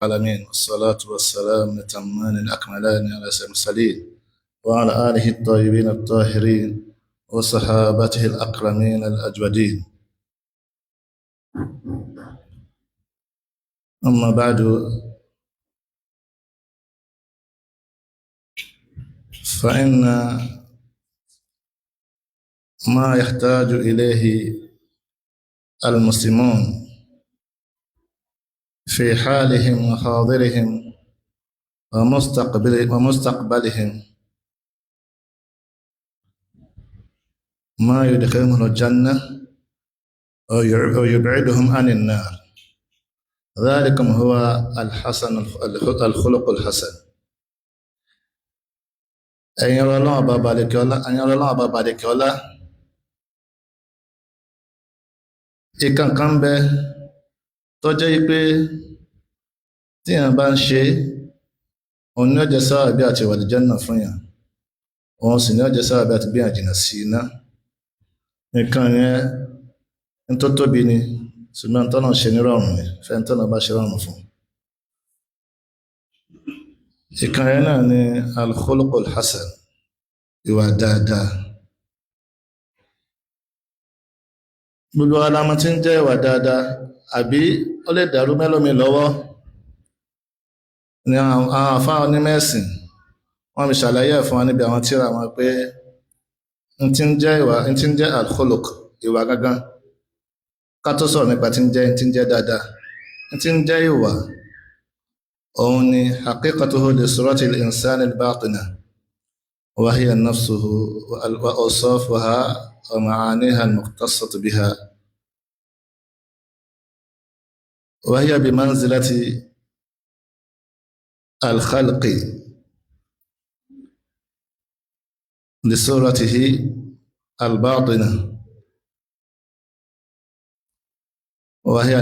العالمين، والصلاة والسلام الأتمان الأكملان على سيد المرسلين وعلى آله الطيبين الطاهرين وصحابته الأكرمين الأجودين. أما بعد، فإن ما يحتاج إليه المسلمون في حالهم وحاضرهم ومستقبلهم ما يدخلهم الجنة أو يبعدهم عن النار، ذلكم هو الحسن الخلق الحسن. Ẹ̀yin Ọlọ́run bàbá àlekèọlá, ẹ̀yin Ọlọ́run bàbá àlekèọlá, ìkankan ń bẹ tó jẹ́ pé tí èèyàn bá ń ṣe, òun ní ó jẹ́ sábàbí àti wà àlùjánnà fún yàn, òun sì ní ó jẹ́ sábàbí àti gbé yàn jìnnà sí iná. Nǹkan yẹn ń tó tóbi ni, ṣùgbọ́n tọ́nà ṣe nírọ̀rùn ni fẹ́ni tọ́nà bá ṣe rọrùn fún. Ìkan yẹn náà ni al-khuluqul hasan, ìwà dáadáa. Gbogbo alamọ tí ń jẹ́ ìwà dáadáa, àbí ó lè dàrú mẹ́lòmí lọ́wọ́ ni àwọn àfáà onímẹ̀sìn wọ́n fi ṣàlàyé ẹ̀ fún wa níbi àwọn tírà wọn pé n tí ń jẹ́ ìwà, n tí ń jẹ́ al-khuluq, ìwà gangan, ká tó sọ̀rọ̀ nípa tí ń jẹ́, n tí ń jẹ́ dáadáa, n tí ń jẹ́ ìwà, òun ni haqiqatuhu li surati al-insani al-batina wa hiya nafsuhu wa awsafuha wa ma'aniha al-mukhtassatu biha wa hiya bi manzilati al-khalqi li suratihi al-batina وهي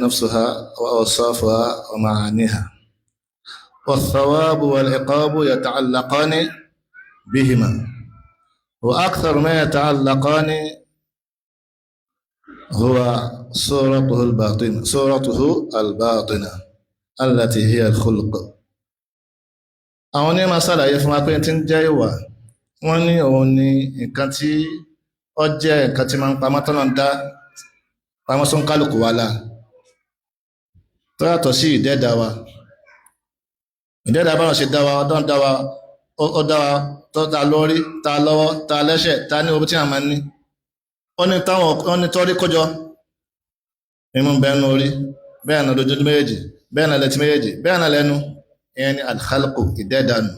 نفسها وأوصافها ومعانيها، والثواب والعقاب يتعلقان بهما، وأكثر ما يتعلقان هو صورته الباطنة التي هي الخلق. Àwọn onímọ̀ ṣàlàyé fún wa pé tí ń jẹ́ ìwà, wọ́n ní òun ni nǹkan tí ó jẹ́ nǹkan tí máa ń pamọ́ tọ́nà ń dá pamọ́ sún kálukú wa la, tó yàtọ̀ sí ìdẹ́dà wa. Ìdẹ́dà báwọn ṣe dá wa, ọdún dá wa, ó dá wa tó ta lórí, ta lọ́wọ́, ta lẹ́sẹ̀, ta ní owó tí a máa ní. Ó ní táwọn, ó ní tọ́rí kójọ, imú bẹ́ẹ̀ nú orí, bẹ́ẹ̀ náà lójú méjèèjì, bẹ́ẹ̀ náà létí méjèèjì, bẹ́ẹ̀ náà lẹ́nu. Ìyẹn ni al-khalqu, ìdẹ́dà nù.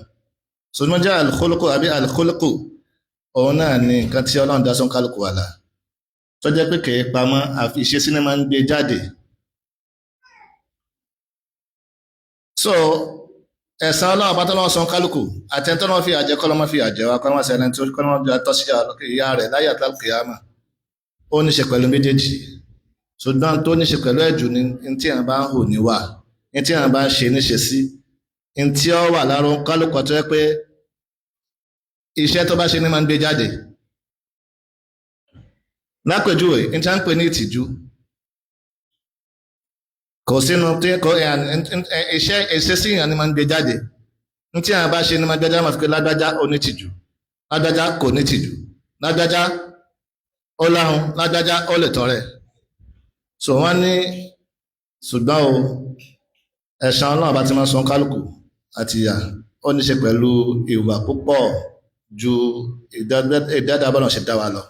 Ṣùgbọ́n jẹ́ al-khuluqu àbí al-khuluqu, òun náà ni nǹkan tí Ọlọ́run dá sún kálukú wa la, tó jẹ́ pé kìí pamọ́, àfi ìṣesí ni máa ń gbé jáde. So ẹ̀san Ọlọ́run bá tọ́lọ́run san kálukú, àti ẹni tọ́lọ́run fi àjẹ kọ́lọ́mọ́ fi àjẹ wa, kọ́lọ́mọ́ sẹ́ni tó kọ́lọ́mọ́ fi àtọ́ sí ìyá rẹ̀ láyé àti àlùkìyámà. Ó ní ṣe pẹ̀lú méjèèjì, ṣùgbọ́n tó ní ṣe pẹ̀lú ẹ̀jù ni ní tí èèyàn bá ń hù níwà, ní tí èèyàn bá ń ṣe níṣe sí, ní tí ó wà lára kálukú tó jẹ́ pé iṣẹ́ tó bá ṣe ni máa ń gbé jáde. Lápèjúwe, ní tí a ń pè ní ìtìjú, kò sínú tí kò iṣẹ́ ìṣesí èèyàn ni máa ń gbé jáde. Ní tí èèyàn bá ṣe ni máa ń gbé jáde, máa fi pé lágbájá onítìjú, lágbájá kò nítìjú, lágbájá ó láhun, lágbájá ó lè tọrẹ. So wọ́n ní ṣùgbọ́n o, ẹ̀san Ọlọ́run bá ti máa san kálukú àti ìyà, ó ní ṣe pẹ̀lú ìwà púpọ̀ ju ìdádá bọ́lá ṣe dá wa lọ.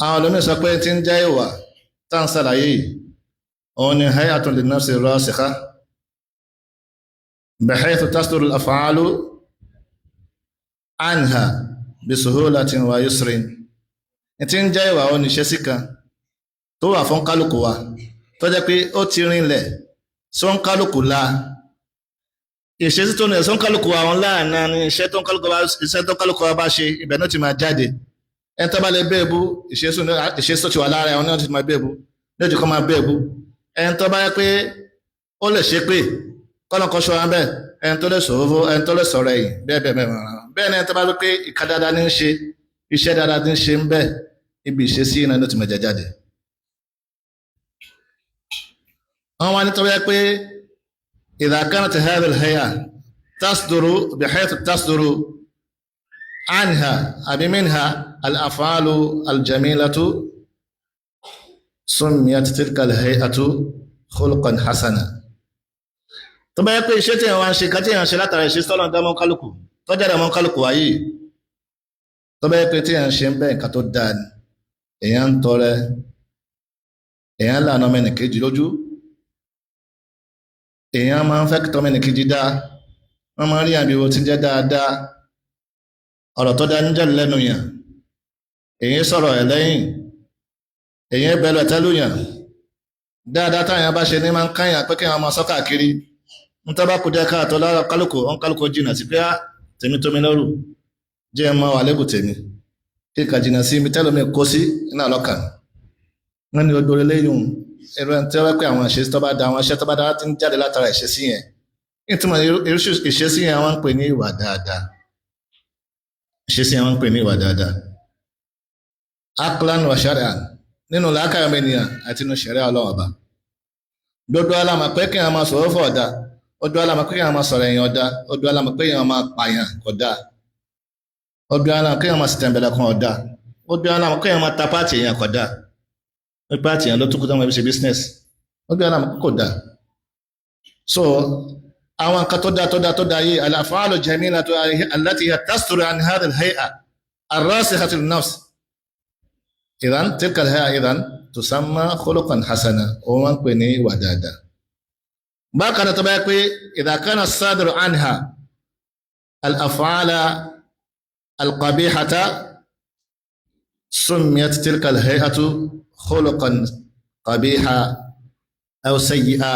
Àwọn olómi sọ pé tí ń jẹ́ ìwà tá ń ṣàlàyé yìí, òun ni hay'atun linnafsi rasikha bihaythu tasduru al-af'alu anha bisuhulatin wa yusrin. Tí ń jẹ́ ìwà, òun ni ìṣesí kan tó wà fún kálukú wa, tó jẹ́ pé ó ti rinlẹ̀ sọ́n kálukú la. Ìṣesí tó rinlẹ̀ sọ́n kálukú wa, òun láàánú ni iṣẹ́ tó kálukú wa bá ṣe, ibẹ̀ náà ti máa jáde. Ẹni tó bá lè bẹ́ẹ̀ bú, ìṣesí tó ti wà lára ẹ̀, òun náà ti máa bẹ́ẹ̀ bú, lójú kan máa bẹ́ẹ̀ bú. Ẹni tó bá yẹ pé ó lè ṣe pé kọ́nà kan ṣọ́ra bẹ́ẹ̀, ẹni tó lè sọ̀rọ̀, ẹni tó lè sọ̀rọ̀ ẹ̀yìn, bẹ́ẹ̀ bẹ́ẹ̀ bẹ́ẹ̀ bẹ́ẹ̀ ni ẹni tó bá rí pé ìka dáadáa ní ń ṣe, iṣẹ́ dáadáa ní ń ṣe ń bẹ́ẹ̀, ibi ìṣesí iná ló ti máa jẹ jáde. Wọ́n wá ní tọ́wọ́ pé idha kanat hadhihi al-hay'a tasduru bihaythu tasduru anha àbí minha al-af'alu al-jamilatu summiyat tilka al-hay'atu khuluqan hasana. Tó bá yẹ pé iṣẹ́ tí wọ́n ṣe kan tí wọ́n ṣe látara ìṣe sọ́lọ́ dámọ́ kálukú tó jáde mọ́ kálukú wáyé, tó bá yẹ pé tí wọ́n ṣe ń bẹ́ nǹkan tó dáa ni, èèyàn ń tọrẹ, èèyàn ń lànà ọmọ ẹnìkejì lójú, èèyàn máa ń fẹ́ kí tọmọ ẹnìkejì dáa, wọ́n máa ń rí àmì ìwò tí ń jẹ́ dáadáa, ọ̀rọ̀ tó dáa ń jáde lẹ́nu yàn, èèyàn sọ̀rọ̀ ẹ̀ lẹ́yìn, èèyàn bẹ̀rẹ̀ tẹ́lú yàn, dáadáa táyàn bá ṣe ní máa ń káyàn pé kí wọ́n máa sọ káàkiri. Ń tọ́ bá kú díẹ̀ káàtó lára kálukú, ọ̀n kálukú jìnnà sí pé á tèmi tómi lọ́rù, jẹ́ ẹ máa wà lẹ́bù tèmi, kíkà jìnnà sí ibi tẹ́lómi kó sí iná lọ́kàn. Wọ́n ní odò eléyìí ẹ̀rọ tí wọ́n pẹ́ àwọn ìṣesí tó bá da, àwọn iṣẹ́ tó bá da ti ń jáde látara ìṣesí yẹn. Ìtumọ̀ ìṣesí yẹn wọ́n ń pè ní ìwà dáadáa. Ìṣesí yẹn wọ́n ń pè ní ìwà dáadáa. Aklan wa shari'an, nínú làákàyè ọmọ ènìyàn àti nínú ṣẹ̀ríà Ọlọ́run Ọba. Gbogbo alámọ̀ pé kí wọ́n máa sọ̀rọ̀ fọ̀ ọ̀dà, ojú alámọ̀ pé kí wọ́n máa sọ̀rọ̀ ẹ̀yìn ọ̀dà, ojú alámọ̀ pé kí wọ́n máa pààyàn kódà, ojú alámọ̀ pé kí wọ́n máa sìtẹ̀m̀bẹ̀lẹ̀ kan ọ̀dà, ojú alámọ̀ pé kí wọ́n máa ta páàtì èèyàn kódà, ní páàtì èèyàn ló tún kú tó máa fi ṣe business, ojú alámọ̀ kò dà. So àwọn nǹkan tó dá tó dá tó dá yìí, al-af'alu jamilatu allati tasturu an hadhihi al-hay'a ar-rasikhatu lin-nafs, idhan tilka al-hay'a idhan tusamma khuluqan hasana, òun wọ́n ń pè ní ìwà dáadáa. Bákan náà tó bá yẹ pé idha kana as-sadiru anha al-af'ala al-qabihata summiyat tilka al-hay'atu khuluqan qabiha aw sayyi'a.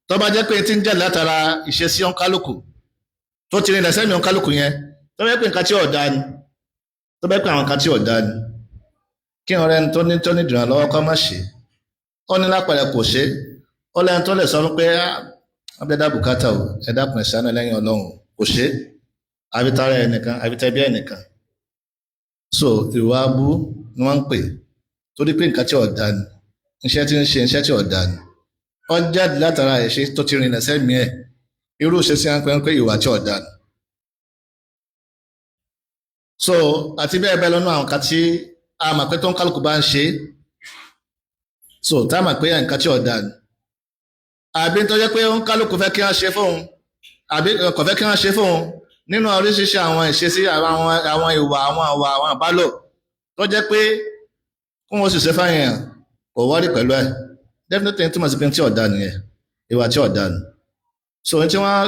Tó bá jẹ́ pé tí ń jẹ́ látara ìṣesí ọ̀nkálùkù tó ti rìnlẹ̀ sẹ́mi ọ̀nkálùkù yẹn, tó bá yẹ pé nǹkan tí ò dáa ni, tó bá yẹ pé àwọn nǹkan tí ò dáa ni, kí ọ̀rẹ́ ẹni tó ní ìdìrànlọ́wọ́ kọ́ má ṣe, ó ní lápẹ̀rẹ̀ kò ṣe, ó lẹ́ni tó lè sọ fún pé abẹ́dá bùkátà o, ẹ dákun ẹ ṣàánú lẹ́yìn Ọlọ́run, kò ṣe, àbí tara ẹnìkan àbí tẹbí ẹnìkan. So ìwà abú ni wọ́n ń pè, torí pé nǹkan tí ò dáa ni, iṣẹ́ tí ń ṣe iṣẹ́ tí ò dáa ni, ó jáde látara ìṣe tó ti rìnlẹ̀ sẹ́mi ẹ̀, irú ìṣe sí wọn pé ìwà tí ò dáa ni. So àti bẹ́ẹ̀ bẹ́ẹ̀ lọ́nà àwọn kan tí a mọ̀ pé tó ń kálukú bá ń ṣe, so tá a mọ̀ pé nǹkan tí ò dáa ni, àbí tó jẹ́ pé ó ń kálukú fẹ́ kí wọ́n ṣe fóun àbí kò fẹ́ kí wọ́n ṣe fóun, nínú oríṣiríṣi àwọn ìṣesí, àwọn ìwà, àwọn àwà, àwọn àbálò tó jẹ́ pé kí wọ́n sì ṣe fáyẹn kò wọ́rí pẹ̀lú ẹ̀, definitely túmọ̀ sí pé tí ò dáa nìyẹn, ìwà tí ò dáa ni. So tí wọ́n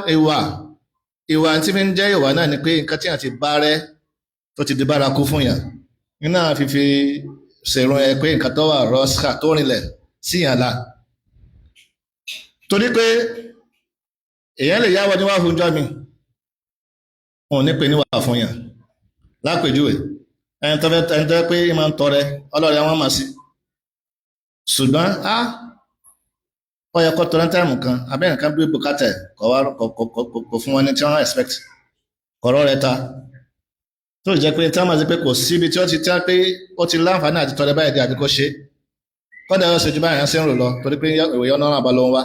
ìwà tí fi ń jẹ́ ìwà náà ni pé nǹkan tí yàn ti bá rẹ́ tó ti di bárakú fún yàn, iná fífi ṣèrun ẹ pé nǹkan tó wà rọ́ṣà tó rinlẹ̀ sí yàn la. Torí pé èèyàn lè yáwọ níwá fún jọ́ mi, wọn ò ní pè níwà fún yàn. Lápèjúwe ẹni tó fẹ́ pé máa ń tọrẹ ọlọ́rẹ wọn mà sí, ṣùgbọ́n á ó yẹ kó tọrẹ táìmù kan abẹ́rẹ́ kan bí bùkátà kò wá kò fún wọn ní tí wọ́n expect kọ̀rọ̀ rẹ ta, tó jẹ́ pé tí wọ́n máa ti pé kò síbi tí ó ti tẹ́ pé ó ti láǹfààní àti tọrẹ báyìí dé àbí kó ṣe, kọ́dà ó ṣe ju báyìí ṣe ń rò lọ, torí pé ìwé ọ̀nà àbá ló ń wá.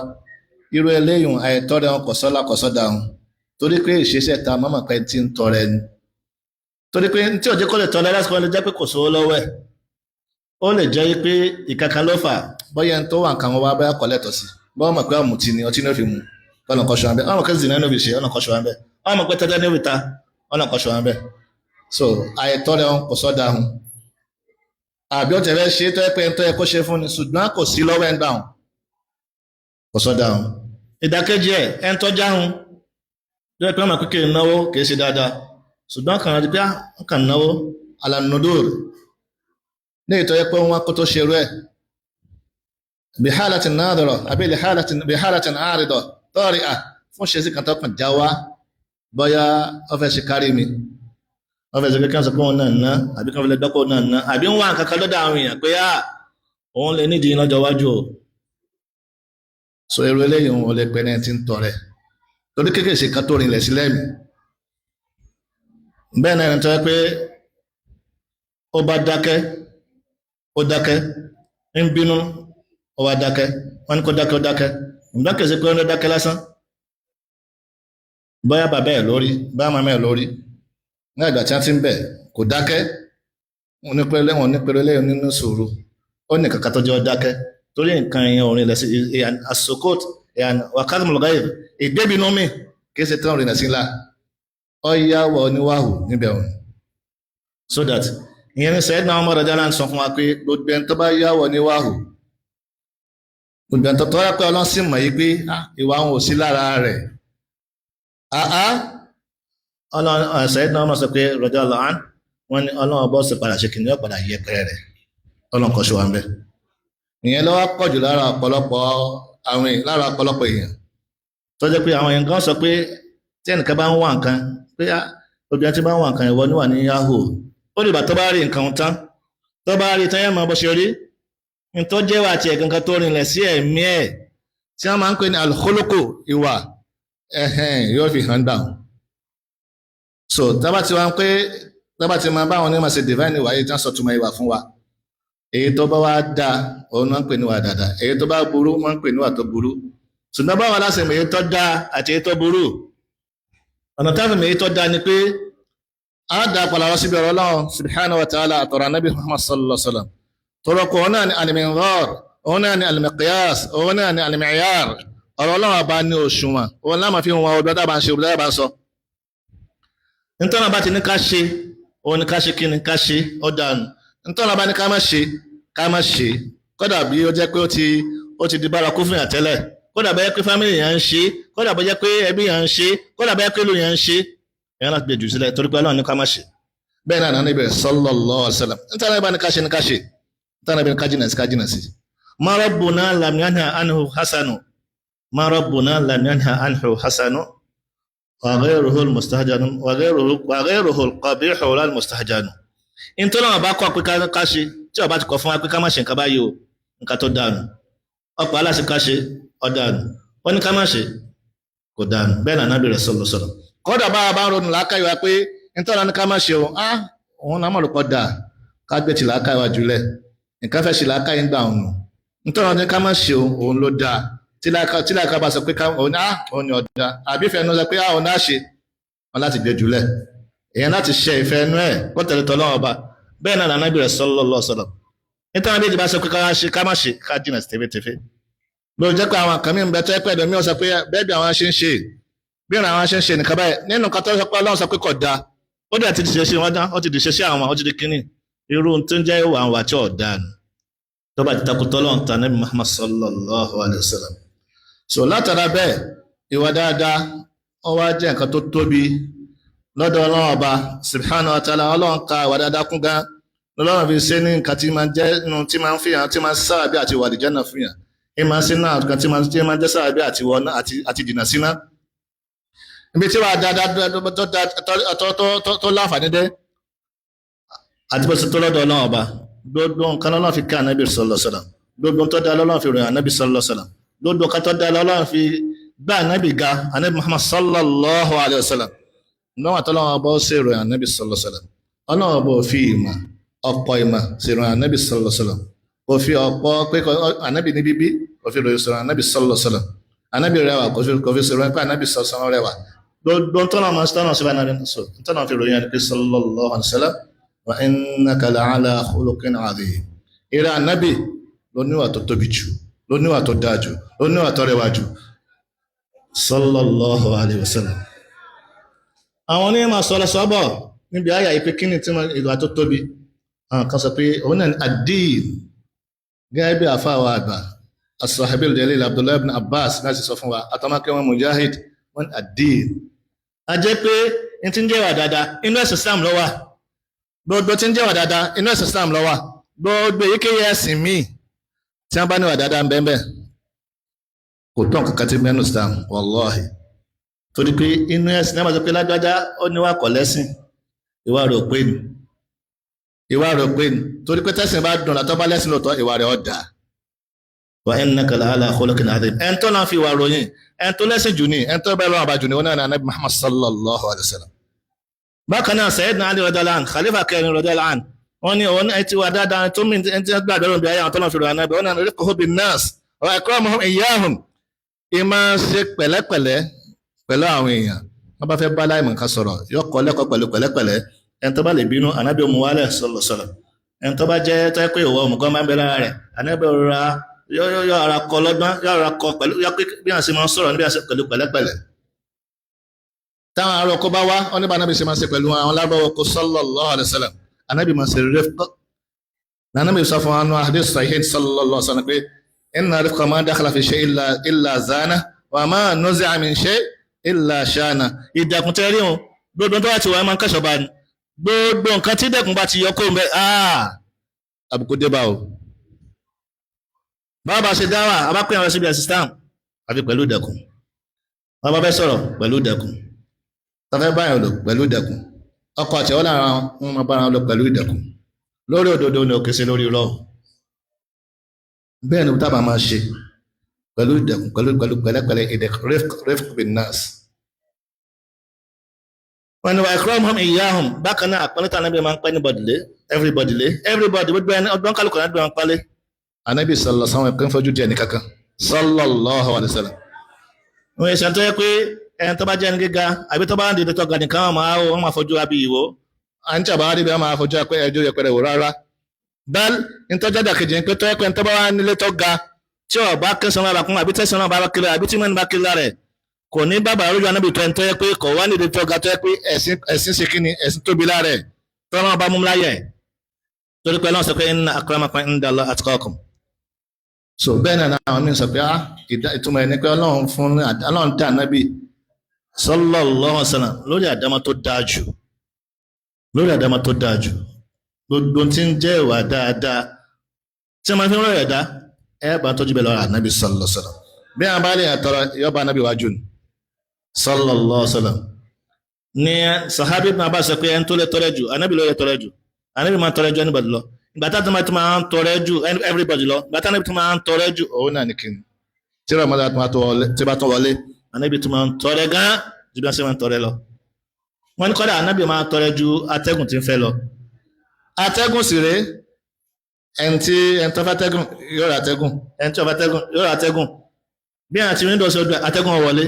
Irú eléyìí àìtọ́rẹ wọn kò sọ́lá kò sọ́dà wọn, torí pé ìṣesẹ́ ta mọ́mọ́ pé tí ń tọrẹ ni. Torí pé tí òjò kò lè tọrẹ lásìkò lè jẹ́ pé kò sówó lọ́wọ́ ẹ̀, ó lè jẹ́ pé ìkankan ló fà, bóyá ẹni tó wà nǹkan wọn wá bóyá kò lẹ́tọ̀ọ́ sí, bóyá mọ̀ pé ọ̀mùtí ni ọtí ní ó fi mu ọ̀nà kọ́ṣọ́ wọn bẹ́ẹ̀, ọmọ pé zina ní ó fi ṣe ọ̀nà kọ́ṣọ́ wọn bẹ́ẹ̀, ọmọ pé tẹ́tẹ́ ní ó fi ta ọ̀nà kọ́ṣọ́ wọn bẹ́ẹ̀. So àìtọ́rẹ wọn kò sọ́dà wọn, àbí ó tẹ̀fẹ́ ṣe tó yẹ pé ẹni tó yẹ kó ṣe fún ni ṣùgbọ́n kò sí lọ́wọ́ ẹ̀ ń gbà wọn, kò sọ́dà wọn. Ìdàkejì ẹ̀ ẹni tó jáhun tó yẹ pé ọmọ kékeré náwó kìí ṣe dáadáa, ṣùgbọ́n kàn án di pé ó kàn náwó alànàdóòr ní ìtọ́ yẹ pé wọ́n kó tó ṣerú ẹ̀ bihalatin nadira àbí bihalatin àrídọ̀ tọ́rì à fún ṣe sí kan tó kàn já wá, bóyá ó fẹ́ ṣe kárí mi, wọ́n fẹ́ sọ pé kí wọ́n sọ pé òun náà ná, àbí kí wọ́n fi lè gbọ́ pé òun náà ná, àbí ń wá nǹkan kan lọ́dọ̀ àwọn èèyàn pé á òun lè nídìí lọ́jọ́ iwájú o. So irú eléyìí òun ò lè pẹ́ ní ẹni tí ń tọrẹ, torí kékeré ṣe kan tó rinlẹ̀ sí lẹ́mìí. Bẹ́ẹ̀ náà ẹni tó yẹ pé ó bá dákẹ́, ó dákẹ́, ń bínú, ó wá dákẹ́, wọ́n ní kó dákẹ́, ó dákẹ́. Ǹgbọ́n kìí ṣe pé ó ń dákẹ́ lásán. Bóyá bàbá ẹ̀ lórí, bóyá màmá ẹ̀ lórí, ní àgbà tí wọ́n ti ń bẹ̀ kò dákẹ́. Wọ́n ní pẹ́rẹ́ lẹ́wọ̀n ní pẹ́rẹ́ lẹ́yìn nínú sùúrù. Ó ní kankan tó jẹ́ ó dákẹ́ torí nǹkan yẹn orin lẹ́sìn ìyàn asokot ìyàn wàkàtúmọ̀lọ́gáyè ìgbébinú mi kìí ṣe tán rìnà sí ńlá. Ó yáwọ̀ oníwàhù níbẹ̀ òun. So that ìyẹn ní Sayyidina Umar radiyallahu anhu sọ fún wa pé gbogbo ẹni tó bá yáwọ̀ oníwàhù, gbogbo ẹni tó tọ́ra pé Ọlọ́run sì mọ̀ yí pé ìwà òun ò sí lára rẹ̀. Àá Ọlọ́run Sayyidina Umar sọ pé radiyallahu anhu, wọ́n ní Ọlọ́run ọba ó sì padà ṣe kìnìún padà yẹpẹrẹ rẹ̀. Ọlọ́run kọ́ ṣe wà ń bẹ́. Ìyẹn ló wá pọ̀ jù lára ọ̀pọ̀lọpọ̀ àwọn lára ọ̀pọ̀lọpọ̀ èèyàn tó jẹ́ pé àwọn èèyàn kan sọ pé tí ẹnìkan bá ń wá nǹkan pé obìnrin tí bá ń wá nǹkan ìwọ níwà ní yahoo, ó dìgbà tó bá rí nǹkan tán, tó bá rí tán yẹn mọ bó ṣe rí ní tó jẹ́ wà tiẹ̀ gangan tó rinlẹ̀ sí ẹ̀mí ẹ̀ tí wọ́n máa ń pè ní alukólókò ìwà ẹ̀hẹ́n yóò fi hàn gbà. So tábà tí wọ́n pé tábà tí máa báwọn onímọ̀ ṣe divine ìwà yìí tí wọ́n sọ túmọ̀ ìwà fún wa, èyí tó bá wá dáa òun máa ń pè níwà dáadáa, èyí tó bá burú máa ń pè níwà tó burú. Ṣùgbọ́n báwa láṣẹ mọ̀ èyí tó dáa àti èyí tó burú, ọ̀nà táwọn mọ̀ èyí tó dáa ni pé á dá padà lọ síbi ọ̀rọ̀ Ọlọ́run subhanahu wa ta'ala àtọ̀rọ̀ anábì Muhammad sallallahu alaihi wa sallam. Tọrọkọ òun náà ni al-minzar, òun náà ni al-miqyas, òun náà ni al-mi'yar. Ọ̀rọ̀ Ọlọ́run ọba ní òṣùwọ̀n, òun láàmà fi wọn ọdún tá a bá ń ṣe, ọdún tá a bá ń sọ. Nítorí bá ti ní ká ṣe, òun ní ká ṣe kí ni ká ṣe, ó dànù. Nítorí bá ní ká má ṣe, ká má ṣe. Kódà bí ó jẹ́ pé ó ti di bárakú fún yàn tẹ́lẹ̀, kódà bá jẹ́ pé fámìlì yẹn ń ṣe, kódà bá jẹ́ pé ẹbí yẹn ń ṣe, kódà bá jẹ́ pé ìlú yẹn ń ṣe, èèyàn láti gbé jù sílẹ̀ torí pé Ọlọ́run ní ká má ṣe. Bẹ́ẹ̀ náà níbẹ̀ sallallahu alaihi wasallam. Nítorí bá ní ká ṣe ní ká ṣe, nítorí bá ní ká jìnà sí ká jìnà sí. Ma rabbuna lam yanha anhu hasanu, ma rabbuna lam yanha anhu hasanu, wa ghayruhu al-mustahjanu, wa ghayruhu al-qabihu al-mustahjanu. Nítorí wọn bá kọ́ pé ká ṣe, tí ọba ti kọ̀ fún wa pé ká má ṣe nǹkan báyìí o, nǹkan tó dànù. Ọ̀pọ̀ aláṣẹ ká ṣe, ọ̀dànù. Wọ́n ní ká má ṣe, kò dànù. Bẹ́ẹ̀ náà Nábì rẹ̀ sallallahu alaihi wasallam. Kódà bá a bá ń ronú làákàyè wa pé nítorí wọn ní ká má ṣe o, á òun náà mọ̀ lóko dà ká gbé ti làákàyè wa jùlẹ̀. Nǹkan fẹ́ ṣe làákàyè ń gbà òun nù. Nítorí wọn ní ká má ṣe o, òun ló dáa. Tí làákàyè bá sọ pé òun á òun ni ọ̀dà, àbí ìfẹ́ ẹnu sọ pé á òun á ṣe, wọn láti gbé jùlẹ̀. Èèyàn láti ṣe ìfẹ́ ẹnu ẹ̀ kó tẹ̀lé tọ́lọ́run ọba. Bẹ́ẹ̀ náà Nábì rẹ̀ sallallahu alaihi wasallam. Nítorí wọn bí ìjọba sọ pé ká má ṣe, ká jìnà sí tẹfẹ́tẹfẹ́. Ló jẹ́ pé àwọn kan mí ń bẹ tó pẹ́ ẹ̀dọ̀ mi ò sọ pé bẹ́ẹ̀ bí àwọn ṣe ń ṣe, bí ìran àwọn ṣe ń ṣe nìkan báyìí nínú nǹkan tó sọ pé Ọlọ́run sọ pé kò dáa, ó dẹ̀ ti ṣe ṣe wọ́n dán, ó ti di ṣe ṣe àwọn, ó ti di kínní. Irú tó ń jẹ́ ìwà àwọn àti ọ̀daràn tó bá ti takò tọ́lọ́run ta Nábì Muhammad sallallahu alayhi wa sallam. So látara bẹ́ẹ̀ ìwà dáadáa ó wá jẹ́ nǹkan tó tóbi lọ́dọ̀ Ọlọ́run ọba subhanahu wa ta'ala. Ọlọ́run ka ìwà dáadáa kún gan, Ọlọ́run fi ṣe ní nǹkan tí máa ń jẹ́ nu tí máa ń fi hàn, tí máa ń sáàbí àti ìwà àlùjánnà fún yàn, ẹ máa ń ṣe náà nǹkan tí máa ń jẹ́ sáàbí àti ìwọ àti jìnnà síná. Ibi tí wàá dáadáa tó láǹfààní dé àti bó ṣe tó lọ́dọ̀ Ọlọ́run ọba, gbogbo nǹkan Ọlọ́run fi ká Ànábì sallallahu alaihi wasallam, gbogbo tó dá Ọlọ́run fi ròyìn Ànábì sallallahu alaihi wasallam, gbogbo nǹkan tó dá Ọlọ́run fi gbá Ànábì ga Ànábì Muhammad sallallahu alaihi wasallam. Níwọ̀n tó Ọlọ́run ọba ó ṣe ròyìn Ànábì sallallahu alaihi wasallam, Ọlọ́run ọba ò fi ìmọ̀ ọ̀pọ̀ ìmọ̀ ṣe ròyìn Ànábì sallallahu alaihi wasallam, kò fi ọ̀pọ̀ pé Ànábì ní bíbí kò fi ròyìn sọ̀rọ̀ Ànábì sallallahu alaihi wasallam, Ànábì rẹwà kò fi sọ̀rọ̀ pé Ànábì sallallahu rẹwà. Gbogbo tọ́nà máa tọ́nà sí Ànábì tọ́nà fi ròyìn Ànábì sallallahu alaihi wasallam, wa innaka la'ala khuluqin adhim. Ìrẹ́ Ànábì ló níwà tó tóbi jù, ló níwà tó dáa jù, ló níwà tó rẹwà jù sallallahu alaihi wasallam. Àwọn onímọ̀ sọ̀rọ̀ sọ́bọ̀ níbi àyà ìpè kíni tí ìwà tó tóbi. Àwọn kan sọ pé òun náà ní ad-din, gẹ́gẹ́ bí àfáàwọ̀ àgbà as-sahabil jalil Abdullahi ibn Abbas láti sọ fún wa, àtọmọkẹ́ Mujahid wọn ad-din. A jẹ́ pé n ti ń jẹ́ ìwà dáadáa inú ẹ̀sìn Islam ló wà. Gbogbo tí ń jẹ́ ìwà dáadáa inú ẹ̀sìn Islam ló wà. Gbogbo èyíkéyìí ẹ̀sìn míì tí wọ́n bá ní ìwà dáadáa ń bẹ́ẹ̀ bẹ́ẹ̀ kò tó nǹkan kan tí mẹ́nu Islam wallahi. Torí pé inú ẹ̀sìn náà máa sọ pé lágbájá ó níwà kọ̀ lẹ́sìn, ìwà rẹ̀ ò pé ni, ìwà rẹ̀ ò pé ni. Torí pé tẹ́sìn bá dùn látọ́ bá lẹ́sìn lóòótọ́ ìwà rẹ̀ ó dáa. Wa innaka la'ala khuluqin adhim. Ẹn tó náà fi ìwà ròyìn, ẹn tó lẹ́sìn jù ní, ẹn tó bẹ́ẹ̀ lọ́wọ́ àbájù ní, wọn náà ní Ànábì Muhammad sallallahu alayhi wa sallam. Bákan náà Sayyidina Ali radiyallahu anhu, Khalifa kẹrin radiyallahu anhu, wọ́n ní òun ti wà dáadáa tó mí ẹni tí wọ́n gbàgbọ́ lóbi ayé àwọn tó náà fi ròyìn Ànábì, wọn náà ní rifquhu bin nas wa ikramuhum iyyahum. Ìmọ̀ ṣe pẹ̀lẹ́pẹ̀lẹ́ pẹ̀lú àwọn èèyàn. Wọ́n bá fẹ́ bá láìmọ̀ kan sọ̀rọ̀, yóò kọ́ lẹ́kọ̀ọ́ pẹ̀lú pẹ̀lẹ́pẹ̀lẹ́. Ẹni tó bá lè bínú, ànábì ó mú wálẹ̀ sallallahu alaihi wasallam. Ẹni tó bá jẹ́ tó yẹ pé ìwọ òmùgọ̀ máa ń bẹ lára rẹ̀, ànábì rọra yọ ara kọ lọ́gbọ́n, yọ ara kọ pẹ̀lú yọ pé bí wọ́n ṣe máa ń sọ̀rọ̀ níbi àṣẹ pẹ̀lú pẹ̀lẹ́pẹ̀lẹ́. Táwọn ará ọkọ bá wá, wọ́n níbà ànábì ṣe máa ṣe pẹ̀lú àwọn lárúbáwá ọkọ sallallahu alaihi wasallam. Ànábì máa ṣe rifq. Ànábì sọ fún wa hadith sahih sallallahu alaihi wasallam pé inna rifqa ma dakhala fi shay illa zana wa ma nuzi'a min shay illa shana. Ìdẹ̀kùn tẹ́ rí wọn, gbogbo tó bá ti wà máa ń kẹ́sọ̀ bá ní. Gbogbo nǹkan tí ìdẹ̀kùn bá ti yọ kó ń bẹ, àbùkù dé bá o. Báwo bá ṣe dáwà, a bá pè àwọn síbi ẹ̀sìn àfi pẹ̀lú ìdẹ̀kùn. Wọ́n bá fẹ́ sọ̀rọ̀ pẹ̀lú ìdẹ̀kùn. Tafẹ́ báyọ̀ lò pẹ̀lú ìdẹ̀kùn. Ọkọ àti ìyàwó lára wọn máa bára wọn lò pẹ̀lú ìdẹ̀kùn. Lórí òdodo ni òkè sí lórí irọ́. Bẹ́ẹ̀ ni tábà máa ṣe pẹ̀lú ìdẹ̀kùn, pẹ̀lú pẹ̀lú pẹ̀lẹ́pẹ̀lẹ́ ìdẹ̀kùn, rifq bin nas. Wọ́n ní wa ikramuhum iyyahum. Bákan náà àpọ́nlé tí Ànábì máa ń pẹ́ anybody lé, everybody lé, everybody gbogbo ẹni ọgbọ́n kálukú Ànábì máa ń pálé. Ànábì sallallahu alaihi wasallam kí n fojú di ẹnì kankan sallallahu alaihi wasallam. Wọ́n yẹ sẹ́ni tó yẹ pé ẹni tó bá jẹ́ ẹni gíga àbí tó bá ń dìde tó ga nìkan wọ́n máa wọ́n máa fojú abí ìwò. À ń tàbá rí bí wọ́n máa fojú pé ẹjọ́ yẹpẹrẹ wò rárá. Bẹ́ẹ̀ ntọ́jà kejì ń pé tó yẹ pé ntọ́ bá wà nílé tó ga tí ó bá kẹsàn-án bá kún àbí tẹ̀sán bá kiri àbí tí mẹ́rin bá kiri lára ẹ̀ kò ní bàbá lójú Ànábì tó ẹni tó yẹ pé kò wá nílé tó ga tó yẹ pé ẹ̀sìn ṣe kíni ẹ̀sìn tóbi lára ẹ̀ tọ́lá bá mú láyẹ̀ torí pé Ọlọ́run sọ pé inna akramakum inda Allahi atqakum. So bẹ́ẹ̀ náà àwọn míín sọ pé ìtumọ̀ ẹ̀ ní pé Ọlọ́run fún Ọlọ́run dá Ànábì sallallahu alaihi wasallam lórí àdámọ́ tó dáa jù, lórí àdámọ́ tó dáa jù. Gbogbo tí ń jẹ́ ìwà dáadáa tí wọ́n máa fi ń rọ̀ ẹ̀dá ẹ̀ bá tọ́jú bẹ́ẹ̀ lọ́rọ̀ Ànábì sallallahu alaihi wasallam. Bí àwọn bá lè tọrọ yọba Ànábì wájú ni sallallahu alaihi wasallam. Ní sahabi Ibn Abbas sọ pé ẹni tó lè tọrẹ jù Ànábì ló lè tọrẹ jù. Ànábì máa tọrẹ jù anybody lọ. Ìgbà tá tó máa ń tọrẹ jù everybody lọ. Ìgbà tá Ànábì tó máa ń tọrẹ jù òun náà nìkan. Tí Ramadan tí bá tó wọlé Ànábì tó máa ń tọrẹ gan ju bí wọ́n ṣe máa ń tọrẹ lọ. Wọ́n ní kọ́dà Ànábì máa tọrẹ ju atẹ́gùn tí ń fẹ́ lọ. Atẹ́gùn sì rèé, ẹni tí ẹni tó fẹ́ atẹ́gùn yóò ra atẹ́gùn, ẹni tí ó fẹ́ atẹ́gùn yóò ra atẹ́gùn. Bí àti windows ọdún atẹ́gùn wọlé.